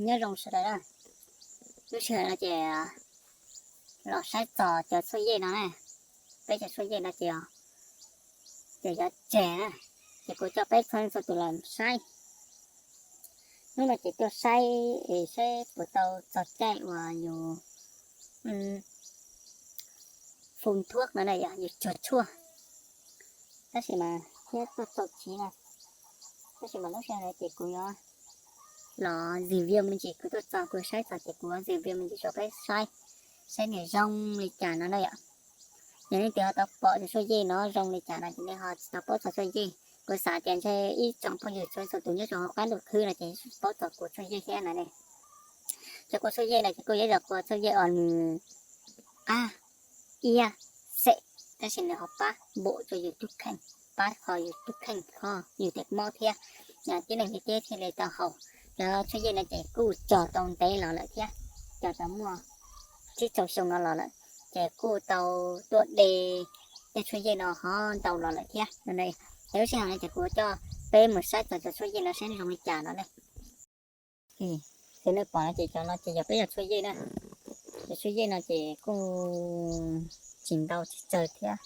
Nyob zoo sawv daws na, lub sij hawm no ces los saib txog cov tshuaj yej no na. Peb cov tshuaj yej no ces, ces yuav tseg na, ces kuv coj peb txhua leej txhua tus los saib. Hnub no ces tuaj saib es saib puas tau txog caij uas yus fun thuab no na, yus cuag tshuaj. Tab sis mas thiab tuaj txog txiv na, tab sis mas lub sij hawm no ces kuv yuav los review me ntsis, kuv tuaj txog kuv saib txog ces kuv yuav review me ntsis rau peb saib, saib nws zoo li cas no na yom. Yog leej twg ho tau pom cov tshuaj yej no zoo li cas no ces nej ho tsis tau paub txog tshuaj yej. Kuv xav tias ntshe ib tsoom phooj ywg txhua txhua tus nyob rau hauv qab ntuj khwb no ces paub txog kua tshuaj yej thiab no ne. Cov kua tshuaj yej no ces kuj yog ib zaj kua tshuaj yej uas nws qab iab xem, tab sis nws ho pab npaum rau yus tus kheej, pab kho yus tus kheej, kho yus tej mob thiab. Tib neeg ntiaj teb thiaj li tau haus. Cov tshuaj yej no ces kuj cog tau ntev los lawm thiab, cog tau muaj tsib rau xyoo no los lawm, ces kuj tau tuaj de tej tshuaj yej no ho ntau los lawm thiab. Ces lub sij hawm no ces kuv coj peb mus saib txog cov tshuaj yej no saib zoo li cas no ne. Ces nej pom no ces cov no ces yog peb cov tshuaj yej na. Cov tshuaj yej no ces kuj tsis ntau tsis tsawg thiab,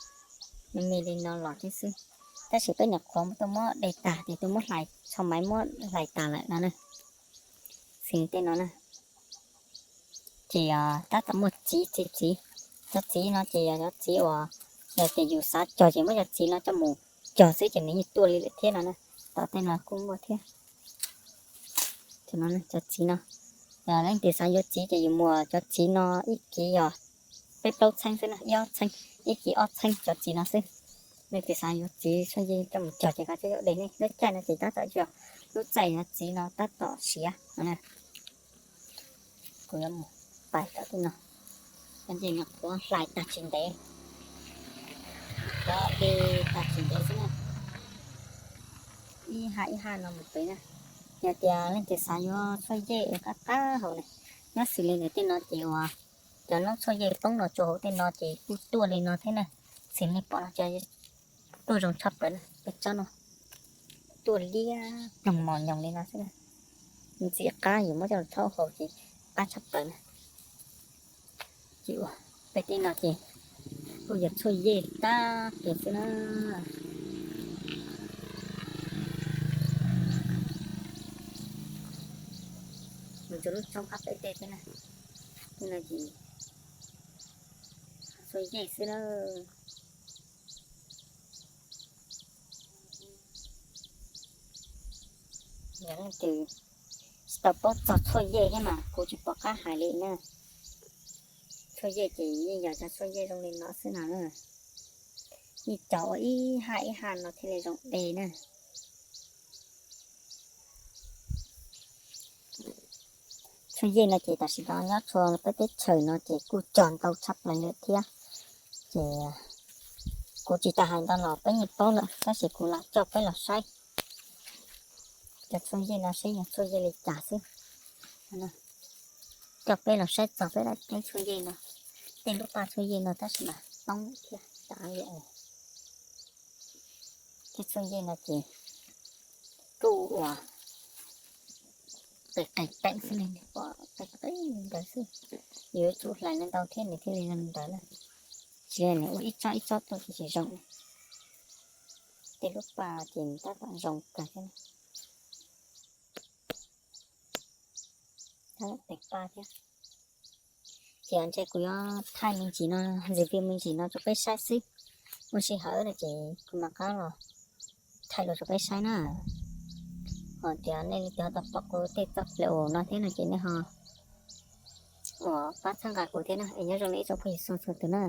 me me li no los thiab xwb. Tab sis peb nyuam qhuav tuaj muab de tag ces tuaj muab hlais, tso maiv muab hlais tas lawm no na. Xws li tej no na, ces tab tom muaj txiv, txiv, txiv. Cov txiv no ces yog cov txiv uas yog tias yus xav cog ces muab cov txiv no coj mus cog xwb ces nws yeej tuaj li lawm thiab no na. Tom tej no kuj muaj thiab. Cov txiv no, yog leej twg xav yuav txiv ces yus muas cov txiv no ib kiv yog peb plaub txheeb xwb na, ib ob txheeb, ib kiv ob txheeb cov txiv no xwb. Leej twg xav yuav txiv tshuaj yej coj mus cog ces koj coj yuav de nej. Lub caij no ces tab tom yog lub txaij no txiv no tab tom siav no. Kuv yuav mus pais tom tej no, cov nyuam qhuav hlais tag tsis ntev, cov de tag tsis ntev xwb na. Ib haj ib haj no mus pem na. Yog tias leej twg xav yuav tshuaj yej qab qab hau na, nyob xws li ntawm tej no ces uas cov noob tshuaj yej poob los rau hauv tej no ces kuj tuaj li no thiab na. Xws li nej pom no ces tuaj zoo tshaj plaws na, peb tsob no tuaj liab ploog mos nyoos li no xwb na. Ntxim qab, yus muab coj los thaub haus ces qab tshaj plaws na. Ces uas peb tej no ces kuj yog tshuaj yej tag kev xwb na. Mus rau lub roob qab peb tej thiab na. Tej no ces tshuaj yej xwb na. Yog leej twg tsis tau paub txog tshuaj yej thiab mas kuv tsis pom qab hais li na. Tshuaj yej ces yeej yog cov tshuaj yej zoo li no xwb no na. Yeej cog ua ib haj ib haj no thiaj li zoo de na. Tshuaj yej no ces tam sim no nyob txhua peb teb chaws no ces kuj cog ntau tshaj plaws lawm thiab. Ces kuv tsis tas hais ntau los peb yeej paub lawm, tab sis kuv lam coj peb los saib cov tshuaj yej no seb yog tshuaj yej li cas xwb. Coj peb los saib txog peb daim teb tshuaj yej no, tej lub paj tshuaj yej no tab sis mas toob thiab tas li. Tej tshuaj yej no ces kuj ua qis qis peem xwb li, pom qis qis li ntawd xwb. Yuav tsum hlais ntau thiab nws thiaj li zoo li ntawd na. Tsis li nws ua ib tsob ib tsob tuaj ces tsis zoo. Tej lub paj ces tab tom zoo kawg thiab. Tab tom paj thiab. Ces ntshe kuv yuav thaij me ntsis no, review me ntsis no rau peb saib xwb. Muaj sij hawm no ces kuv mam qab los thaij los rau peb saib na. Ho tias nej leej twg ho tau pom kuv tej txoj plaws no thiab no ces nej ho uas pab txhawb nqa kuv thiab na, es nyob zoo nej ib tsoom phooj ywg txhua txhua tus na.